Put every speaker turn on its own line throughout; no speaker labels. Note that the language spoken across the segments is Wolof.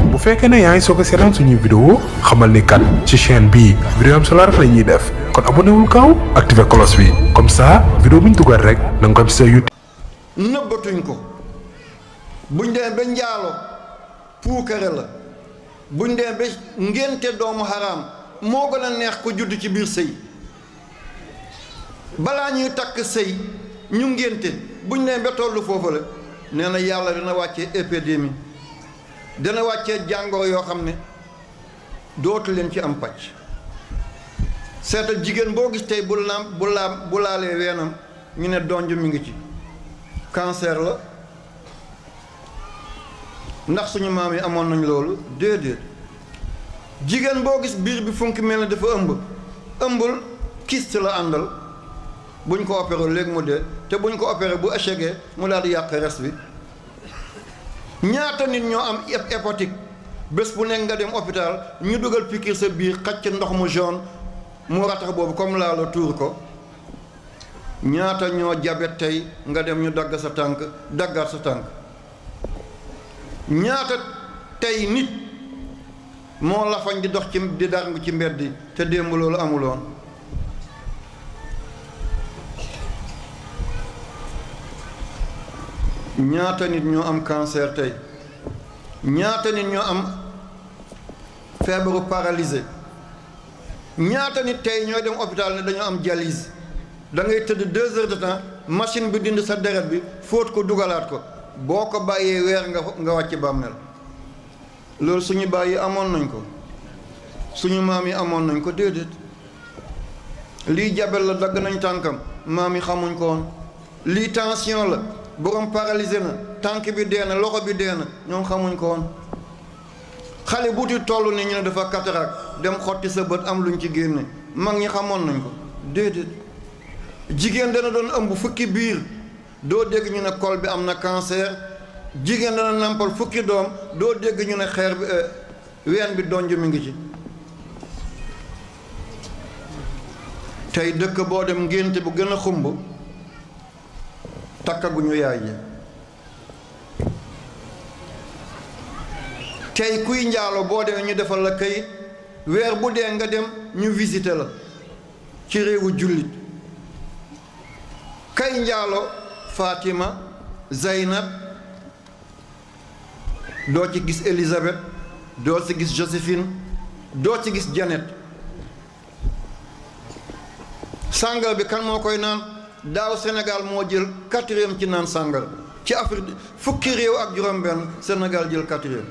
bu fekkee ne yaa ngi soog a seetaan suñuy vidéo xamal ni kat ci chaîne bii vidéo am solo rek la ñuy def kon abonné wul gaaw activé cloche bi comme ça vidéo bu ñu dugal rek na nga ko am sa YouTube.
nëbbatuñ ko buñ demee ba njaalo puukare la buñ demee ba ngénte doomu xaraam moo gën a neex ko judd ci biir sëy balaa ñuy takk sëy ñu ngénte buñ demee ba tollu foofu la nee na yàlla dina wàccee épidémie dina wàccee jàngoro yoo xam ne dootu leen ci am pàcc seetal jigéen boo gis tey bu laalee weenam ñu ne donj mi ngi ci cancer la ndax suñu maam yi amoon nañ loolu déedéet jigéen boo gis biir bi funki mel ne dafa ëmbul kyste la àndal buñ ko opéré léegi mu dee te buñ ko opéré bu échecgee mu daal di yàq res bi ñaata nit ñoo am hépatique bés bu nekk nga dem hôpital ñu dugal piqûre sa biir xacc ndox mu jaune mu ratax boobu comme laa la tuur ko ñaata ñoo jabet tey nga dem ñu dagg sa tànk daggaat sa tànk ñaata tey nit moo lafañ di dox ci di darngu ci mbedd yi te démb loolu amuloon ñaata nit ñoo am cancer tey ñaata nit ñoo am feebaru paralysé ñaata nit tey ñooy dem hôpital ne dañoo am dialyse da ngay tëdd 2 heures de temps machine bi dindi sa deret bi fóot ko dugalaat ko boo ko bàyyee weer nga wàcc bàmmeel loolu suñu baay yi amoon nañ ko suñu maam yi amoon nañ ko déedéet lii jabel la dagg nañ tànkam maam yi xamuñ ko woon lii tension la borom paralysé na tànk bi dee na loxo bi dee na ñoom xamuñ ko woon xale buuti toll ni ñu ne dafa cataracte dem xotti sa bët am luñ ci génne mag ñi xamoon nañ ko déedéet jigéen dana doon ëmb fukki biir doo dégg ñu ne col bi am na cancer jigéen dana nampal fukki doom doo dégg ñu ne xeer bi ween bi donj mi ngi ci tey dëkk boo dem ngénte bu gën a xumb takkaguñu yaay ji tey kuy njaalo boo demee ñu defal la kayit weer bu dee nga dem ñu visité la ci réewu jullit kay njaalo Fatima Zeynab doo ci gis Élisabeth doo ci gis Joséphine doo ci gis Janet sàngar bi kan moo koy naan daaw Sénégal moo jël 4e ci naan sàngar ci Afrique fukki réew ak juróom-benn Sénégal jël 4e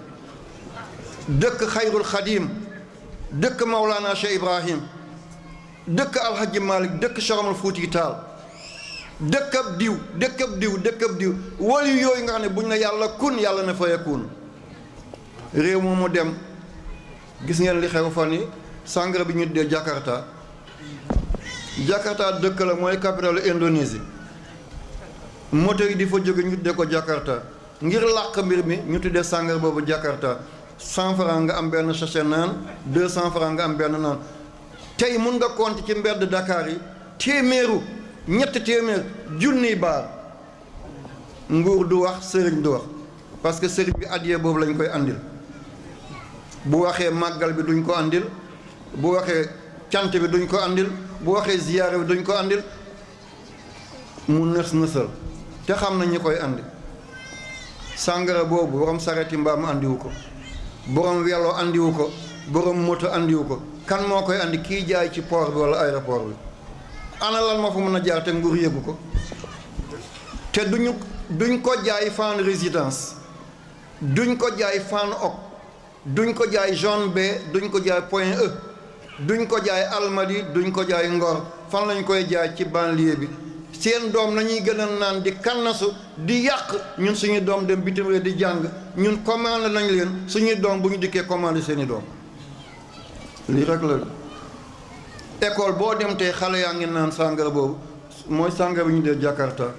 dëkk Xayrul Xadim dëkk Maulana Cheikh Ibrahim dëkk Alhaji Malick dëkk Cheikh Omar Fouti Tall dëkkab diw wali yooyu nga xam ne buñ ne yàlla kun yàlla na fa yakun réew moomu dem gis ngeen li xew fan yi sàngara bi ñu dee Jakarta dëkk la mooy capitale Indonésie moto yi di fa jóge ñu tuddee ko Jakarta ngir làq mbir mi ñu tuddee sàngara boobu Jakarta 100 francs nga am benn sachet naan 200 francs nga am benn naan tey mun nga compter ci mbedd Dakar yi ñetti téeméer junniy baar nguur du wax sëriñ du wax parce que sëriñ bi addiya boobu lañ koy andil bu waxee màggal bi duñ ko andil bu waxee cant bi duñ ko andil bu waxee ziyaare bi duñ ko andil mu nësal te xam na ñi koy andi sàngara boobu borom sareti mbaam andiwu ko borom welo andiwu ko borom moto andiwu ko kan moo koy andi kii jaay ci port bi wala aéroport bi ana lan moo fa mën a jaar te nguur yëgu ko te duñ ko jaay Fann Résidence duñ ko jaay Fann Ok duñ ko jaay Zone B duñ ko jaay Point E duñ ko jaay Almadies duñ ko jaay Ngor fan lañ koy jaay ci banlieue bi seen doom nañuy gën a naan di kannasu di yàq ñun suñu doom dem bitim réew di jàng ñun commandé nañ leen suñuy doom bu ñu dikkee commandé seeni doom lii rek la école boo dem tey xale yaa ngi naan sàngara boobu mooy sàngara bi ñu dee Jakarta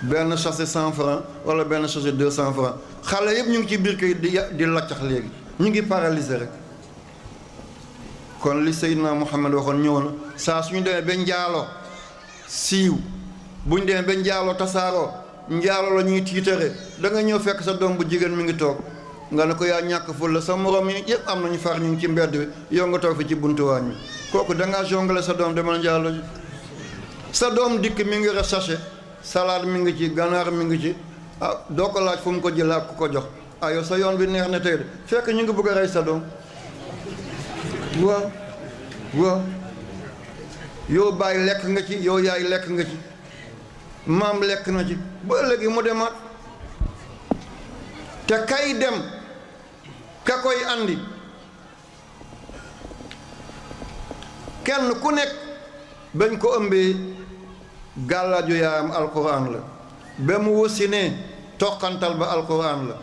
benn sachet 100 francs wala benn sachet 200 francs xale yëpp ñu ngi ci biir kay di laccax léegi ñu ngi paralysé rek kon li Seydina Muhammad waxoon ñëw na saa suñu demee ba njaaloo siiw buñ demee ba njaaloo tasaaroo njaaloo la ñuy tiitare da nga ñëw fekk sa doom bu jigéen mi ngi toog nga ne ko yaa ñàkk ful la sa morom yi yëpp am nañu far ñu ngi ci mbedd bi yow nga toog fi ci buntu waañ bi kooku dangaa jongale sa doom demal njaaloo ji sa doom dikk mi ngi recherché salade mi ngi ci ganaar mi ngi ci ah doo ko laaj fu mu ko jëlee ak ku ko jox ah yow sa yoon bi neex na tey de fekk ñu ngi bëgg a rey sa doom waaw yow bàyyi lekk nga ci yow yaay lekk nga ci maam lekk na ci ba léegi mu demaat te kay dem ka koy andi kenn ku nekk bañ ko ëmbee gàllaaju yaayam alquran la ba mu wasinee toqantal ba alquran la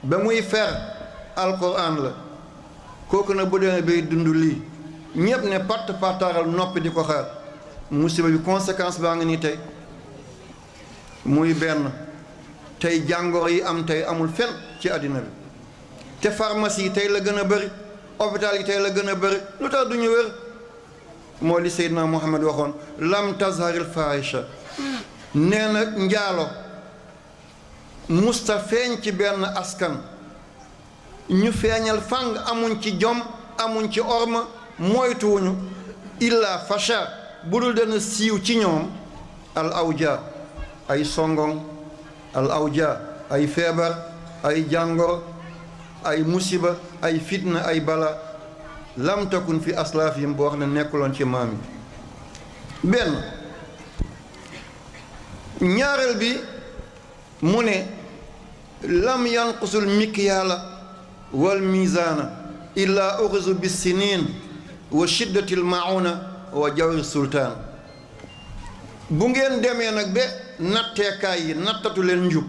ba muy fer alquran la kooku na bu demee bay dund lii ñépp ne patt partaaral noppi di ko xaar musiba bi conséquence baa ngi nii tey muy benn tey jàngoro yi am tey amul fen ci àddina bi te pharmacie yi tey la gën a bëri hôpital yi tey la gën a bëri lu tax du ñu wér moo li Seydina Muhammad waxoon lam tazharil fahisha nee na njaalo musta feeñ ci benn askan ñu feeñal fàng amuñ ci jom amuñ ci orma moytuwuñu illa fasha bu dul dana siiw ci ñoom al awja ay songong al awja ay feebar ay jàngoro ay musiba ay fitna ay bala lam takun fi aslaafihim boo wax ne nekkuloon ci maam yi benn ñaareel bi mu ne lam yanqusul mikyaala wal mizaana illa uxizu bis sinin wa shiddatil mauna wa jawri sultaan bu ngeen demee nag ba natteekaay yi nattatu leen njub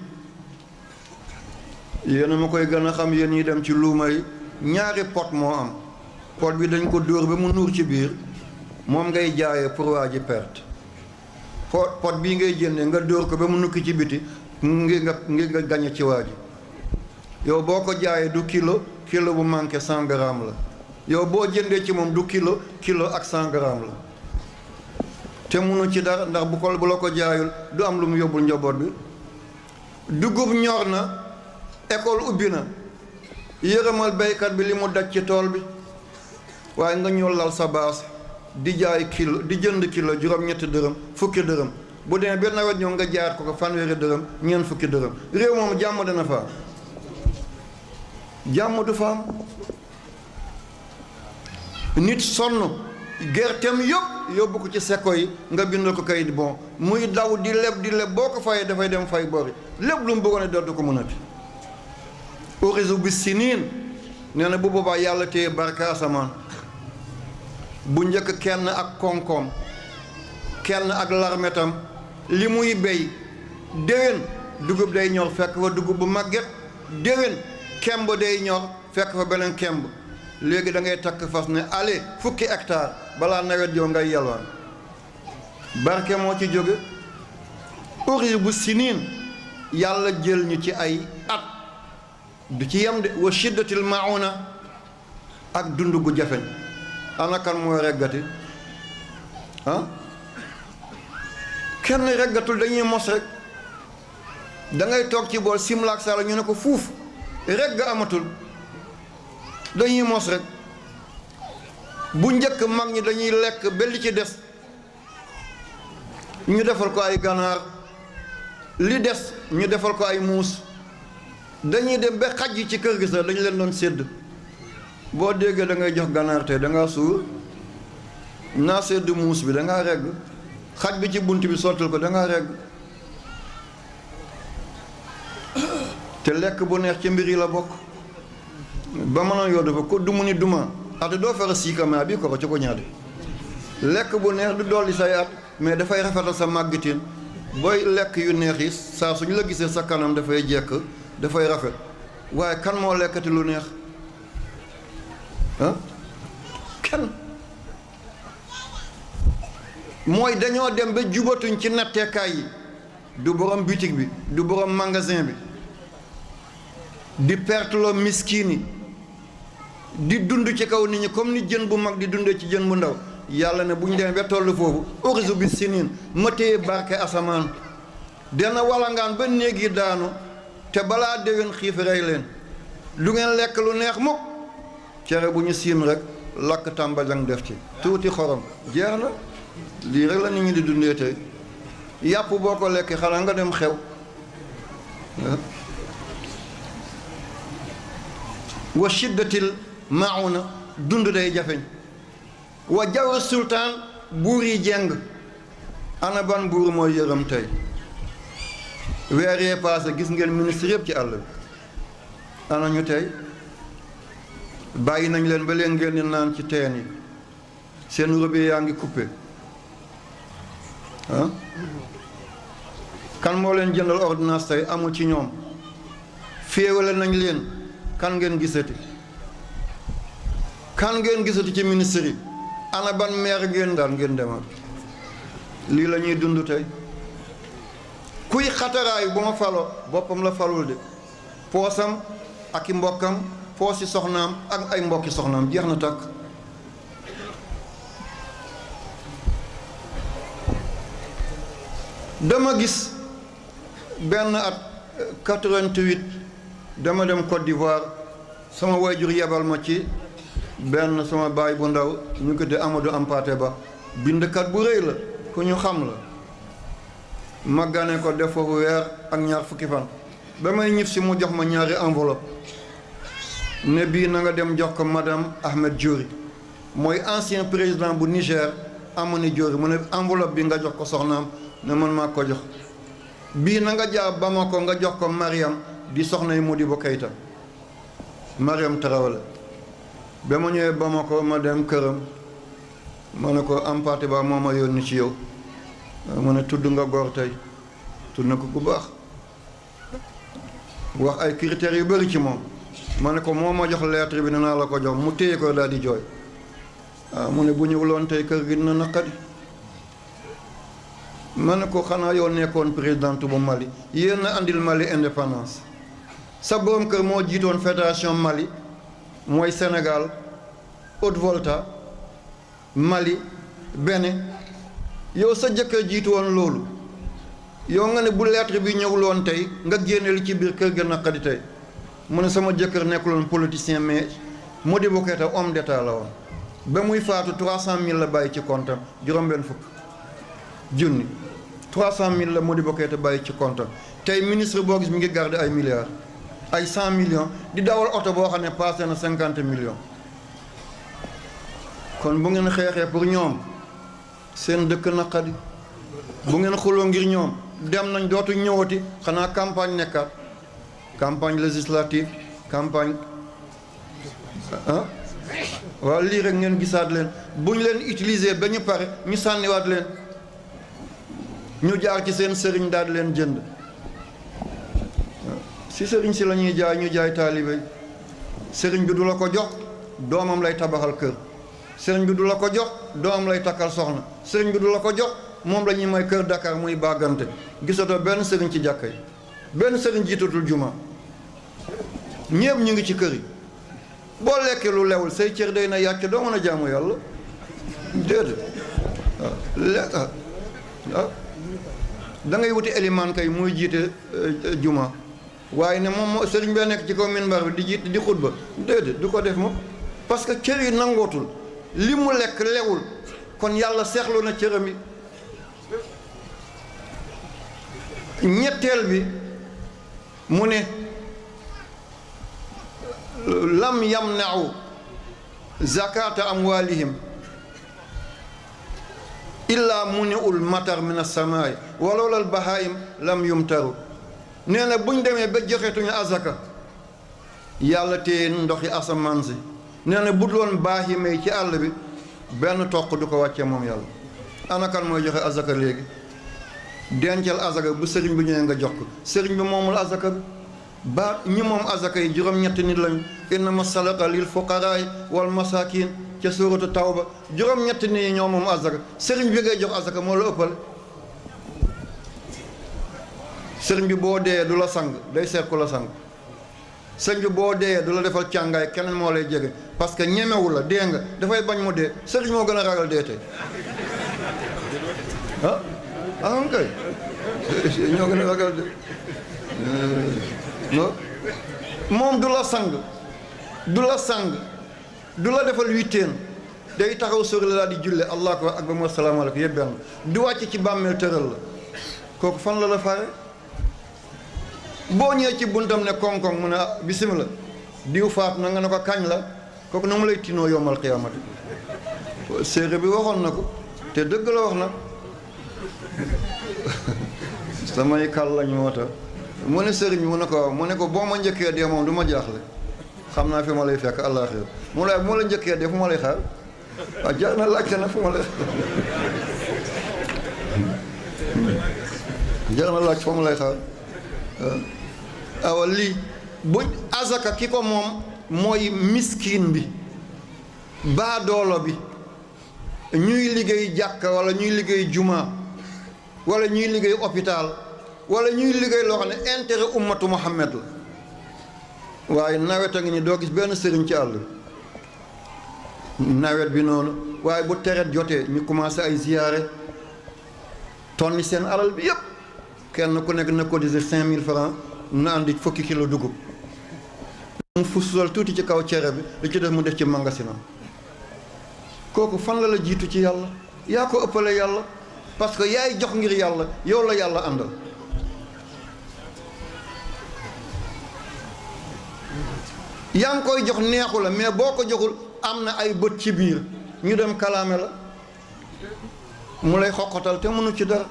yéen a ma koy gën a xam yéen ñi dem ci luuma yi ñaari pot moo am pot bi dañ ko dóor ba mu nuur ci biir moom ngay jaayee pour waa ji perte pot bii ngay jëndee nga dóor ko ba mu nukki ci biti ngir nga gañe ci waa ji yow boo ko jaayee du kilo bu manqué 100 grammes la yow boo jëndee ci moom du kilo ak 100 grammes la te munu ci dara ndax bu la ko jaayul du am lu mu yóbbul njaboot bi dugub ñor na école ubbi na yërëmal béykat bi li mu daj ci tool bi waaye nga ñëw lal sa baas di jaay kilo di jënd kilo juróom-ñetti dërëm fukki dërëm bu demee benn nawet ñëw nga jaayat ko fanweeri dërëm ñeent fukki dërëm réew moom jàmm dana fa jàmm du fa am nit sonn gerteem yëpp yóbbu ko ci seko yi nga bindal ko kayit bon muy daw di leb boo ko fayee dafay dem fay bori lépp lu mu bëggoon a dootu ko mënati urizu bis siniin nee na bu boobaa yàlla téye barke asamaan bu njëkk kenn ak koom-koom kenn ak larmetam li muy béy déwén dugub day ñor fekk fa dugub bu màgget déwén kemb day ñor fekk fa beneen kemb léegi da ngay takk fas ne allez fukki hectare balaa nawet yow ngay yelwaan barke moo ci jóge urizu bu siniin yàlla jël ñu ci ay at du ci yem de wa shiddatil mauna ak dund gu jafeñ ana kan mooy reggati ah kenn reggatul dañuy mos rek da ngay toog ci bool simlaak sala ñu ne ko fuuf regg amatul dañuy mos rek bu njëkk mag ñi dañuy lekk ba li ci des ñu defal ko ay ganaar li des ñu defal ko ay muus dañuy dem ba xaj yi ci kër gi sax dañu leen doon sédd boo déggee da ngay jox ganaar tey da ngaa suur naa sédd muus bi da ngaa regg xaj bi ci bunt bi sottal ko da ngaa regg te lekk bu neex ci mbir yi la bokk ba mënoon yoo dafa ko dumu ni duma ate doo fara siikama bi ko ci ko ñaade lekk bu neex du dolli say at mais dafay rafetal sa màggitin booy lekk yu neex yi saa suñu la gisee sa kanam dafay jekk dafay rafet waaye kan moo lekkati lu neex ah kenn mooy dañoo dem ba jubatuñ ci natteekaay yi du borom boutique bi du borom magasin bi di perteloo miskin yi di dund ci kaw nit ñi comme ni jën bu mag di dundee ci jën bu ndaw yàlla ne bu ñu demee ba toll foofu urizu bi sinin ma téye barke asamaan dana walangaan ba néeg yi daanu te balaa déwén xiif rey leen du ngeen lekk lu neex mukk cere bu ñu siin rek lakk tàmbajang def ci tuuti xorom jeex na lii rek la nit ñi di dundee tey yàpp boo ko lekkee xanaa nga dem xew wa shiddatil mauna dund day jafeñ wa jawr sultaan buur yi jeng ana ban buur mooy yërëm tey weer yee passé gis ngeen ministre yëpp ci àll bi ana ñu tey bàyyi nañ leen ba leen ngeen di naan ci teen yi seen robinet yaa ngi coupé ah kan moo leen jëndal ordonnance tey amul ci ñoom féewale nañ leen kan ngeen gisati ci ministre yi ana ban maire ngeen daan ngeen demal lii la ñuy dund tey kuy xataraayu bu ma faloo boppam la falul de poosam ak i mbokkam poosi soxnaam ak ay mbokki soxnaam jeex na tàkk dama gis benn at 88 dama dem Côte d'Ivoire sama waajur yebal ma ci benn sama baay bu ndaw ñu ko de Amadou Hampâté Bâ bindkat bu rëy la ku ñu xam la ma gane ko def foofu weer ak ñaar fukki fan ba may ñib si mu jox ma ñaari enveloppe ne bii na nga dem jox ko madame Ahmed Diori mooy ancien président bu Niger Amani Diori mu ne enveloppe bi nga jox ko soxnaam ne man maa ko jox bii na nga jaar Bamako nga jox ko Mariam di soxna yi Modibo Keïta Mariam Traoré ba ma ñëwee Bamako ma dem këram ma ne ko Hampâté Bâ moo ma yónni ci yow mu ne tudd nga góor tey tudd na ko ku baax wax ay critères yu bëri ci moom ma ne ko moo ma jox lettre bi ne naa la ko jox mu téye ko daal di jooy mu ne bu ñëwuloon tey kër gi dina naqari ma ne ko xanaa yow nekkoon présidente bu Mali yéen a andil Mali indépendance sa borom kër moo jiitoon fédération Mali mooy Sénégal Haute-Volta Mali Bénin yow sa jëkkër jiitu woon loolu yow nga ne bu lettre bi ñëwuloon tey nga génne li ci biir kër ga naqadi tey mu ne sama jëkkër nekkuloon politicien mais Modibo Keïta homme d'état la woon ba muy faatu 300 000 la bàyyi ci comptam juróom-benn fukk junni 300 000 la Modibo Keïta bàyyi ci comptam tey ministre boo gis mi ngi garder ay milliards ay 100 millions di dawal oto boo xam ne passé na 50 millions kon bu ngeen xeexee pour ñoom seen dëkk naqadi bu ngeen xuloo ngir ñoom dem nañ dootu ñëwati xanaa campagne nekkaat campagne législative campagne waaw lii rek ngeen gisaat leen bu ñu leen utiliser ba ñu pare ñu sànniwaat leen ñu jaar ci seen sëriñ daal di leen jënd si sëriñ si la ñuy jaay ñu jaay taalibe sëriñ bi du la ko jox doomam lay tabaxal kër sëriñ bi du la ko jox doomam lay takkal soxna sëriñ bi du la ko jox moom la ñuy may kër Dakar muy bàggante gisatoo benn sëriñ ci jàkka yi benn sëriñ jiitatul juma ñépp ñu ngi ci kër yi boo lekkee lu lewul say cër day na yàcc doo mën a jaamu yàlla déedéet da ngay wuti élimaan kay muy jiite juma waaye ne moom sëriñ bee nekk ci kaw minbar bi di jiite di xutba déedéet du ko def moom parce que cër yi nangootul li mu lekk lewul kon yàlla seexlu na cëram yi ñetteel bi mu ne lam yamna'u zakata amwalihim illa muni'ul matar min as-samaa'i walawla al-bahaa'im lam yumtaru nee na buñ demee ba joxetuñu azaka yàlla téye ndoxi asamaan si nee na bu doon baahima yi ci àll bi benn toq du ko wàcce moom yàlla ana kan mooy joxe azaka léegi dencal azaka bu sëriñ bi ñëwee nga jox ko sëriñ bi moomul azaka bi ba ñi moom azaka yi juróom-ñetti nit lañu innama sadaqa lil fuqaraay wal masakin ca suuratu tawba juróom-ñetti nit yi ñoo moom azaka sëriñ bi ngay jox azaka moo la ëppal sëriñ bi boo dee du la sang day seet ku la sang sëriñ bi boo dee du la defal càngaay keneen moo lay jege parce que ñemewu la dee nga dafay bañ mu dee sëriñ moo gën a ragal dee tey kay ñoo gën a ragal dee non moom du la sang du la defal witteen day taxaw sori la daal di julle allahu akbar wa salaamu aleykum yëpp benn du wàcc ci bàmmeel tëral la kooku fan la fare boo ñëwee ci buntam ne koŋ-koŋ mu ne bismillah diw faat na nga ne ko kañ la kooku na mu lay tinoo yowmal qiyaamati séeréer bi waxoon na ko te dëgg la wax na samay kàll lañ moo tax mu ne sëriñ mu ne ko waaw mu ne ko boo ma njëkkee dee moom du ma jaaxle xam naa fi ma lay fekk àllaaxira mu ne bu ma la njëkkee dee fu ma lay xaar waaw jar na laajte na fu ma lay jar na laaj fa ma lay xaar awa lii buñ azaka ki ko moom mooy miskin bi baadoolo bi ñuy liggéey jàkka wala ñuy liggéey juma wala ñuy liggéey hôpital wala ñuy liggéey loo xam ne intérêt ummatu Muhammad la waaye nawet a ngi ni doo gis benn sëriñ ci àll nawet bi noonu waaye bu tereet jotee ñu commencé ay ziyaare tonni seen alal bi yépp kenn ku nekk na cotiser 5000 francs na andi fukki kilo dugub mu fussal tuuti ci kaw cere bi li ci def mu def ci magasinam kooku fan la jiitu ci yàlla yaa ko ëppale yàlla parce que yaay jox ngir yàlla yow la yàlla àndal yaa ngi koy jox neexu la mais boo ko joxul am na ay bët ci biir ñu dem kalaame la mu lay xoqatal te mënu ci dara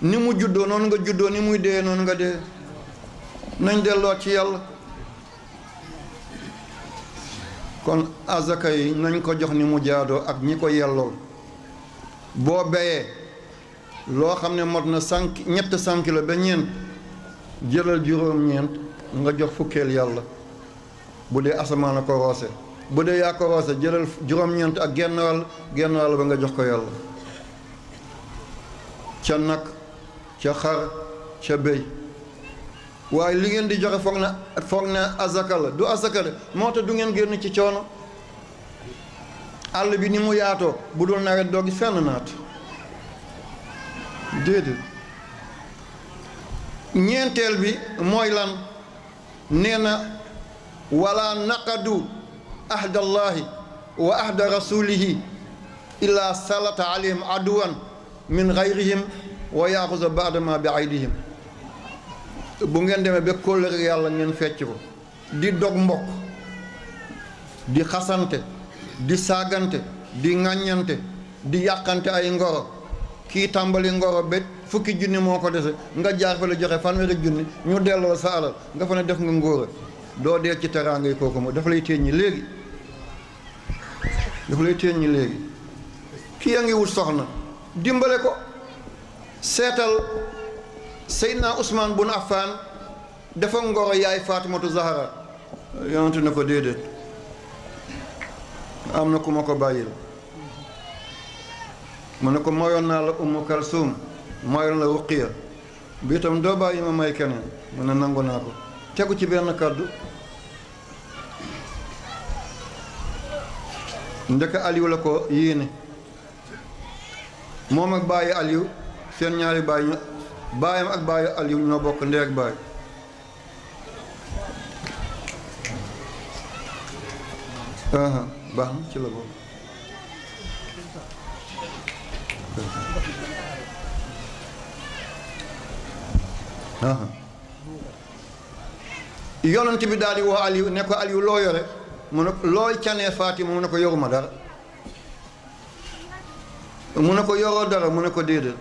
ni mu juddoo noonu nga juddoo ni muy dee noonu nga dee nañ delloo ci yàlla kon azaka yi nañ ko jox ni mu jaadoo ak ñi ko yellool boo béyee loo xam ne mot na ñett 100 kilo ba ñeent jëlal juróom-ñeent nga jox fukkeel yàlla bu dee asamaan a ko roose bu dee yaa ko roose jëlal juróom-ñeent ak genn wàll ba nga jox ko yàlla ca nag ca xar ca béy waaye li ngeen di joxe foog na azaka la du azaka de moo tax du ngeen génn ci coono àll bi ni mu yaatoo bu dul nawet doo gis fenn naat déedéet ñeenteel bi mooy lan nee na wala naqadu ahdallahi wa ahda rasulihi illa salata alayhim aduwan min gayrihim wa yaaxusa baadama bi aydihim bu ngeen demee ba kóllëre yàlla ngeen fecc ko di dog mbokk di xasante di saagante di ŋàññante di yàqante ay ngoro kii tàmbali ngoro ba fukki junni moo ko dese nga jaar fa la joxe fanweeri junni ñu delloo sa alal nga fa ne def nga ngóora doo dee ci teraanga yi kooku moom dafa lay téeññi léegi kii a ngi wut soxna dimbale ko seetal Seydina Ousmane bun Affan dafa ngoro yaay Fatimatu Zahra yonentu ne ko déedéet am na ku ma ko bàyyil mu ne ko mayoon naa la Ummu Kalsum mayoon la Ruqiya bi itam doo bàyyi ma may keneen mu ne nangu naa ko tegu ci benn kàddu ndeke Aliou la ko yéene moom ak bàyyi Aliou seen ñaari bàyyi baayam ak bàyyi Aliou ñoo bokk ndey ak baay baax na ci la bokk yonent bi daal di woo Aliou ne ko Aliou loo yore mu ne looy canee Fatima mu ne ko yoruma dara mu ne ko yoroo dara mu ne ko déedéet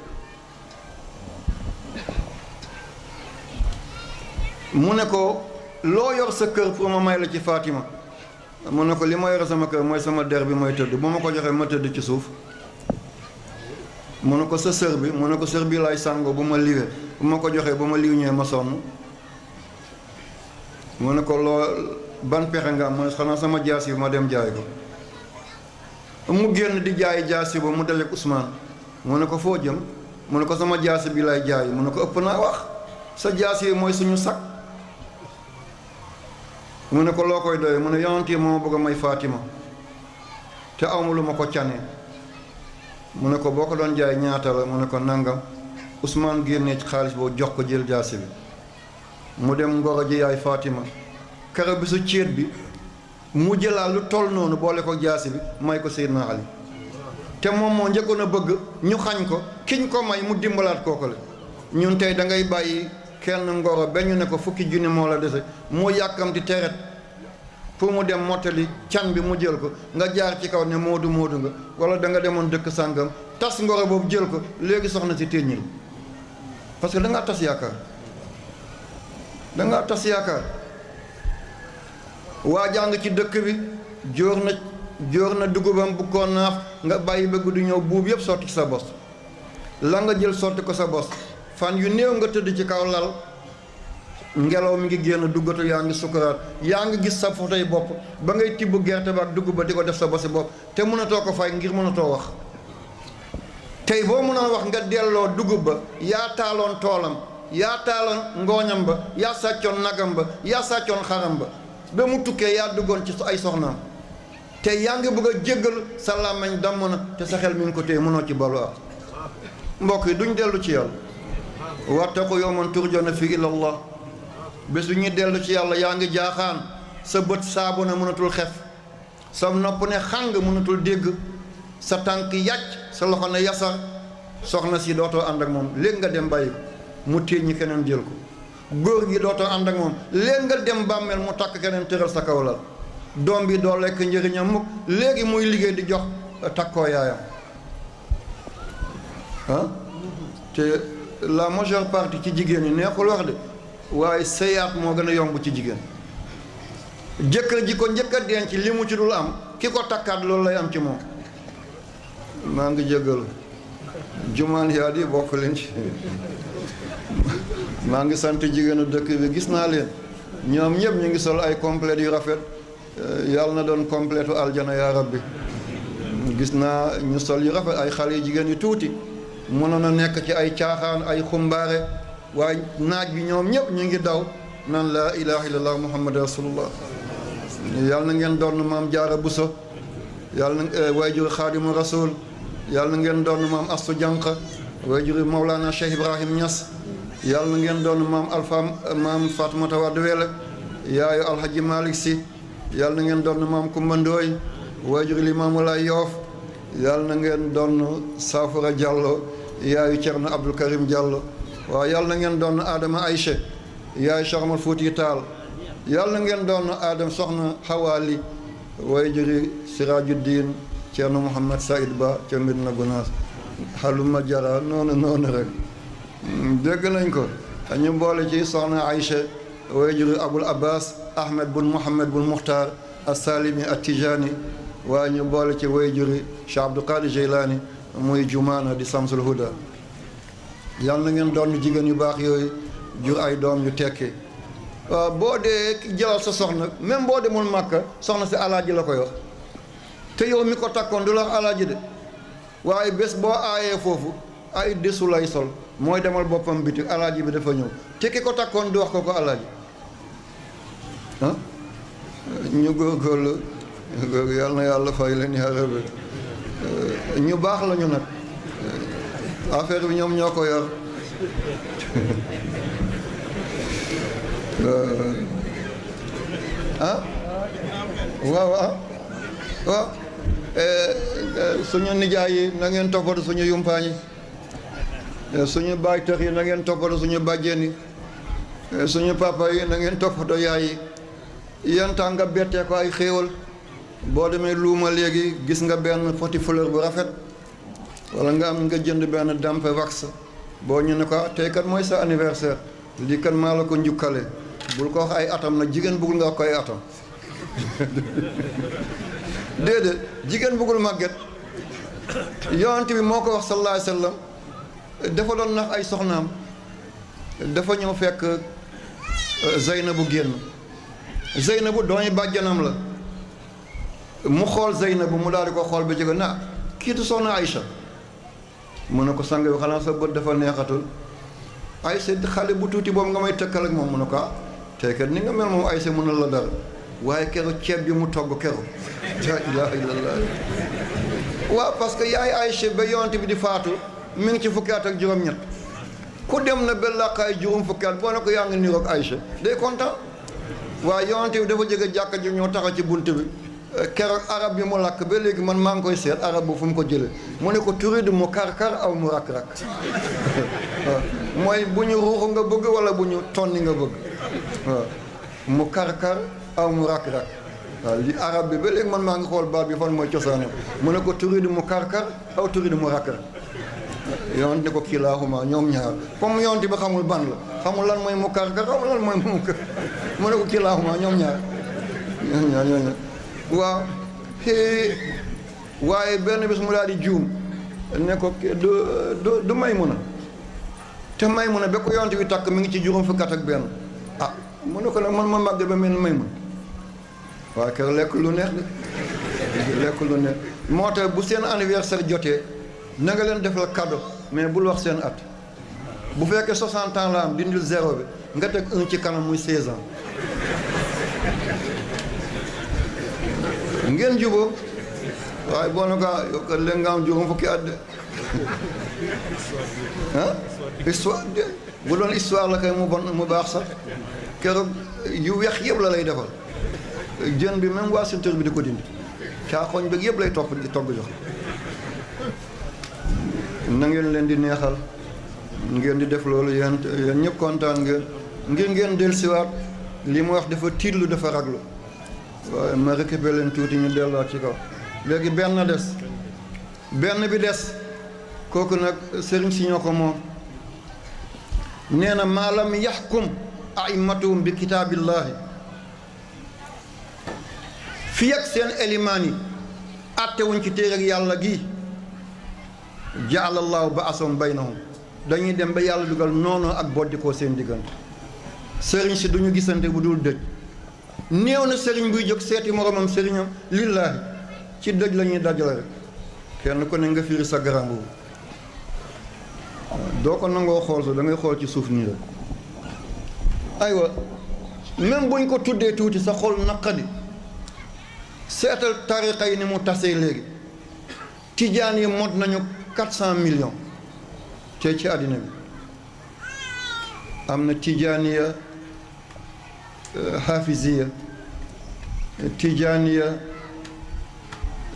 mu ne ko loo yor sa kër pour ma may la ci Fatima mu ne ko li ma yor sama kër mooy sama der bi mooy tëdd bu ma ko joxee ma tëdd ci suuf mu ne ko sa sër bi mu ne ko sër bi laay sàngoo bu ma liwee bu ma ko joxee ba ma liw ñee ma sonn mu ne ko loo ban pexe nga am mu ne xanaa sama jaasi bi ma dem jaay ko mu génn di jaay jaasi ba mu dajeek Ousmane mu ne ko foo jëm mu ne ko sama jaasi bi lay jaay mu ne ko ëpp naa wax sa jaasi yi mooy suñu sakk mu ne ko loo koy doyee mu ne yonent yi moo bëgg a may Fatima te awma lu ma ko canee mu ne ko boo ko doon jaay ñaata la mu ne ko nangam Ousmane génnee ci xaalis boobu jox ko jël jaasi bi mu dem ngoro ji yaay Fatima kero bi su céet bi mu jëlaat lu toll noonu boole ko jaasi bi may ko Seydina Ali te moom moo njëkkoon a bëgg ñu xañ ko kiñ ko may mu dimbalaat kooku la ñun tey da ngay bàyyi kenn ngoro ba ñu ne ko fukki junni moo la dese mu yàkkamti teret pour mu dem mottali can bi mu jël ko nga jaar ci kaw ne moodu nga wala da nga demoon dëkk sàngam tas ngoro boobu jël ko léegi soxna si téeñil parce que da ngaa tas yaakaar waa jàng ci dëkk bi jóor na dugubam bu ko naaf nga bàyyi ba guddi ñëw buub yëpp sotti ci sa bos la nga jël sotti ko sa bos fan yu néew nga tëdd ci kaw lal ngelaw mi ngi génn duggatu yaa ngi sukkuraat yaa ngi gis sa fotoy bopp ba ngay tibb gerte ba ak dugub ba di ko def sa bosi bopp te mënatoo ko fay ngir mënatoo wax tey boo mënoon wax nga delloo dugub ba yaa taaloon toolam yaa taaloon ngooñam ba yaa sàccoon nagam ba yaa sàccoon xaram ba mu tukkee yaa duggoon ci ay soxnaam te yaa ngi bëgg a jéggal sa làmmiñ damm na te sa xel mi ngi ko téye mënoo ci balu ak mbokk yi duñ dellu ci yàlla wattaqu yawman turjawna fiihi ila Allah bés bu ñuy dellu ci yàlla yaa ngi jaaxaan sa bët saabu na mënatul xef sa nopp ne xàng mënatul dégg sa tànk yàcc sa loxo ne yasar soxna si dootoo ànd ak moom léegi nga dem bàyyi ko mu téye ñi keneen jël ko góor gi dootoo ànd ak moom léegi nga dem bàmmeel mu takk keneen tëral sa kaw lal doom bi doo lekk njëriñam mukk léegi muy liggéey di jox takkoo yaayam te la majeure partie ci jigéen ñi neexul wax de waaye sëyaat moo gën a yomb ci jigéen jëkkër ji ko njëkk a denc li mu ci dul am ki ko takkaat loolu lay am ci moom maa ngi jégalu jumaan yaa di bokk leen ci maa ngi sant jigéenu dëkk bi gis naa leen ñoom ñëpp ñu ngi sol ay complètes yu rafet yàlla na doon complétu aljana yaa rabbi gis naa ñu sol yu rafet ay xale yu jigéen yu tuuti mënoon a nekk ci ay caaxaan ay xumbaare waaye naaj bi ñoom ñëpp ñu ngi daw naan laa ilaha illallah muhammad rasulullah yàlla na ngeen doon maam jaara buso yàlla na waajur xaadimu rasul yàlla na ngeen doon maam astu jànq waajur mawlana cheikh ibrahim ñas yàlla na ngeen doon maam fatumata wadd wele yaayu alhaji malik si yàlla na ngeen doon maam kumba ndooy waajur limaamu lay yoof yàlla na ngeen doon saafara jàllo yaayu cerno abdul karim jàllo waaw yàlla na ngeen doon Adama Aïcha yaay Cheikh Omar Fouti Taal yàlla na ngeen doon Adam soxna Hawaali way jëri Sirajuddin Ceerno Mouhamad Saïd Ba ca Medina Gunaas xaluma jara noonu rek dégg nañ ko ñu boole ci soxna Aïcha way jëri Abul Abbas Ahmed bun Mouhamad bun Muxtaar As-Salimi At-Tijani waaye ñu boole ci way jëri Cheikh Abdul Qadir Jeylaani muy Jumaana di Samsul Huda yàlla na ngeen doon jigéen yu baax yooyu jur ay doom yu tekki waaw boo dee jëlal sa soxna même boo demul Màkka soxna si alaaji la koy wax te yow mi ko takkoon du la wax alaaji de waaye bés boo aayee foofu ay desu lay sol mooy demal boppam biti alaaji bi dafa ñëw te ki ko takkoon du wax ko alaaji ñu góorgóorlu yàlla na yàlla fay leen yaa rabbi ñu baax lañu nag affaire bi ñoom ñoo ko yor waaw suñu nijaay yi na ngeen toppatoo suñu yumpaañ yi suñu baay tëx yi na ngeen toppatoo suñu bàjjen yi suñu papa yi na ngeen toppatoo yaay yi yan temps nga bettee ko ay xéewal boo demee luuma léegi gis nga benn poti fleur bu rafet wala nga am nga jënd benn dampe wax boo ñu ne ko tey kat mooy sa anniversaire lii kat maa la ko njukkale bul ko wax ay atam nag jigéen bëggul nga wax ko ay atam déedéet jigéen bëggul màgget yonent bi moo ko wax sallallahu alayhi wa sallam dafa doon nax ay soxnaam dafa ñëw fekk Zeynabu génn Zeynabu doomi bàjjanam la mu xool Zeynabu mu daal di ko xool ba jege naa kii du soxna Aïcha mu ne ko sang bi xanaa sa bët dafa neexatul Aïcha xale bu tuuti boobu nga may tëkkal ak moom mu ne ko tey kat ni nga mel moom Aïcha mën na la dara waaye kero ceeb bi mu togg kero la ilaha illallah waaw parce que yaay Aïcha ba yonent bi di faatu mi ngi ci fukki at ak juróom-ñett ku dem na ba làqaay juróom fukki at boo ne ko yaa ngi niroog Aïcha day kontaan waaye yonent bi dafa jóge jàkka ji ñoo taxaw ci bunt bi keroog arab bi mu làkk ba léegi man maa ngi koy seet arab bu fu mu ko jëlee mu ne ko turidu mu karkar aw mu rak-rak waaw mooy bu ñu ruuxu nga bëgg wala bu ñu tonni nga bëgg waaw mu karkar aw mu rak-rak waaw li arab bi ba léegi man maa ngi xool baat bi fan mooy cosaanam mu ne ko turidu mu karkar aw turidu mu rak-rak yonent ne ko kilaahuma ñoom ñaar comme yonent bi xamul ban la xamul lan mooy mu karkar xamul lan mooy mu kër mu ne ko kilaahuma ñoom ñaar waaw waaye benn bés mu daal di juum ne ko du Maymuna te Maymuna ba ko yonent bi takk mi ngi ci juróom fukki at ak benn ah mu ne ko nag man ma màgg ba mel ni Maymuna waaye kër lekk lu neex de lekk lu neex moo tax bu seen anniversaire jotee na nga leen defal cadeau mais bul wax seen at bu fekkee 60 ans la am dindil 0 bi nga teg 1 ci kanam muy 16 ans ngeen jubóo waaye boo na ko yow kat léegi nga am juróom fukki at de ah histoire de bu doon histoire la kay mu bon mu baax sax keroog yu weex yëpp la lay defal jën bi même waa ceinture bi di ko dindi caaxooñ bëgg yëpp lay topp di togg jox na ngeen leen di neexal ngeen di def loolu yéen ñëpp kontaan ngeen ngeen dellusiwaat li mu wax dafa tiitlu dafa raglu waaye ma récupéré leen tuuti ñu delluwaat ci kaw léegi benn bi des kooku nag sëriñ si ñoo ko moom nee na maalam yaxkum a'immatuhum bi kitaabillahi fi ak seen élimaan yi attewuñ ci téere ak yàlla gi ja'alallahu ba'asan baynahum dañuy dem ba yàlla dugal noonu ak boddikoo seen diggante sëriñ si duñu gisante bu dul dëj néew na sëriñ buy jóg seeti moromam sëriñam lillaahi ci dëj la ñuy dajale rek kenn ku ne nga firi sa garam boobu doo ko nangoo xool so da ngay xool ci suuf nii rek aywa même buñ ko tuddee tuuti sa xol naqadi seetal tariqa yi ni mu tasee léegi tijaan yi mot nañu 400 millions te ci àddina bi am na tijaaniya hafiziya tijaaniya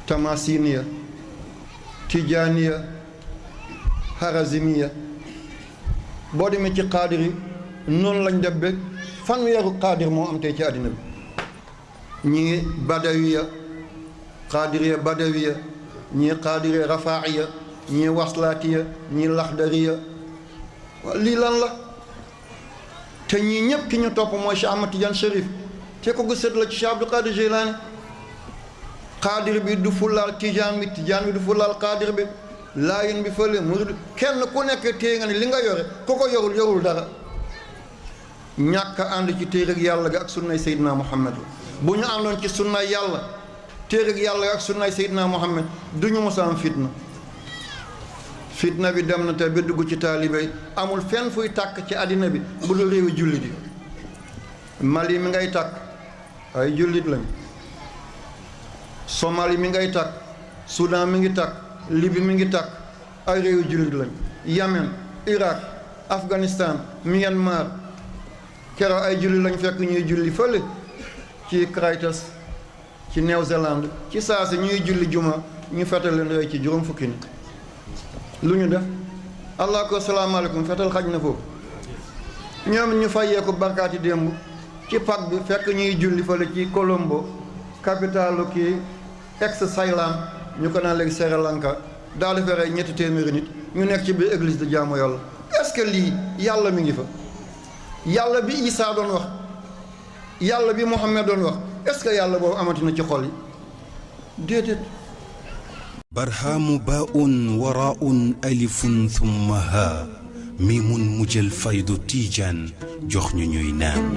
tamasiniya tijaaniya harazimiya boo demee ci xaadir yi noonu lañ def ba fanweeru xaadir moo am tey ci àddina bi ñii badawiya xaadiriya badawiya ñii xaadiriya rafaiya ñii waslaatiya ñii laxdariya waaw lii lan la te ñii ñëpp ki ñu topp mooy Cheikh Ahmad Tidiane Chérif te ko gu sët la ci Cheikh Abdou Qadir Jilani xaadir bi du fulaal tijaan bi du fulaal xaadir bi laayin bi fële murid kenn ku nekk téye nga ne li nga yore ku ko yorul dara ñàkk a ànd ci téere ak yàlla ga ak sunnay Seydina Muhammad bu ñu àndoon ci sunnay yàlla téere ak yàlla ga ak sunnay Seydina Muhammad du ñu mos a am fitna bi dem na te ba dugg ci taalibe amul fenn fuy tàkk ci àddina bi bu dul réewi jullit yi Mali mi ngay tàkk ay jullit lañ Somalie mi ngay tàkk Soudan mi ngi tàkk Libye mi ngi tàkk ay réewi jullit lañ Yemen Irak Afghanistan Myanmar keroog ay jullit lañ fekk ñuy julli fële ci Christchurch ci New-Zélande ci saa si ñuy julli juma ñu fetal leen rey ci juróom fukki nit lu ñu def allah ko salaamaaleykum fetal xaj na foofu ñoom ñu fayee ko barkaati démb ci pak bi fekk ñuy julli fële ci Colombo capitalu kii ex-Ceylan ñu ko naan léegi Sri Lanka daal di fere ñetti téeméeri nit ñu nekk ci biir église de jaamu yàlla est-ce que lii yàlla mi ngi fa yàlla bi Isaa doon wax yàlla bi Muhammad doon wax est-ce que yàlla boobu amati na ci xol yi déedéet
barhaamu baa'un waraa'un alifun thumma haa miimun mujjal faydu tiijaan jox ñu ñuy naan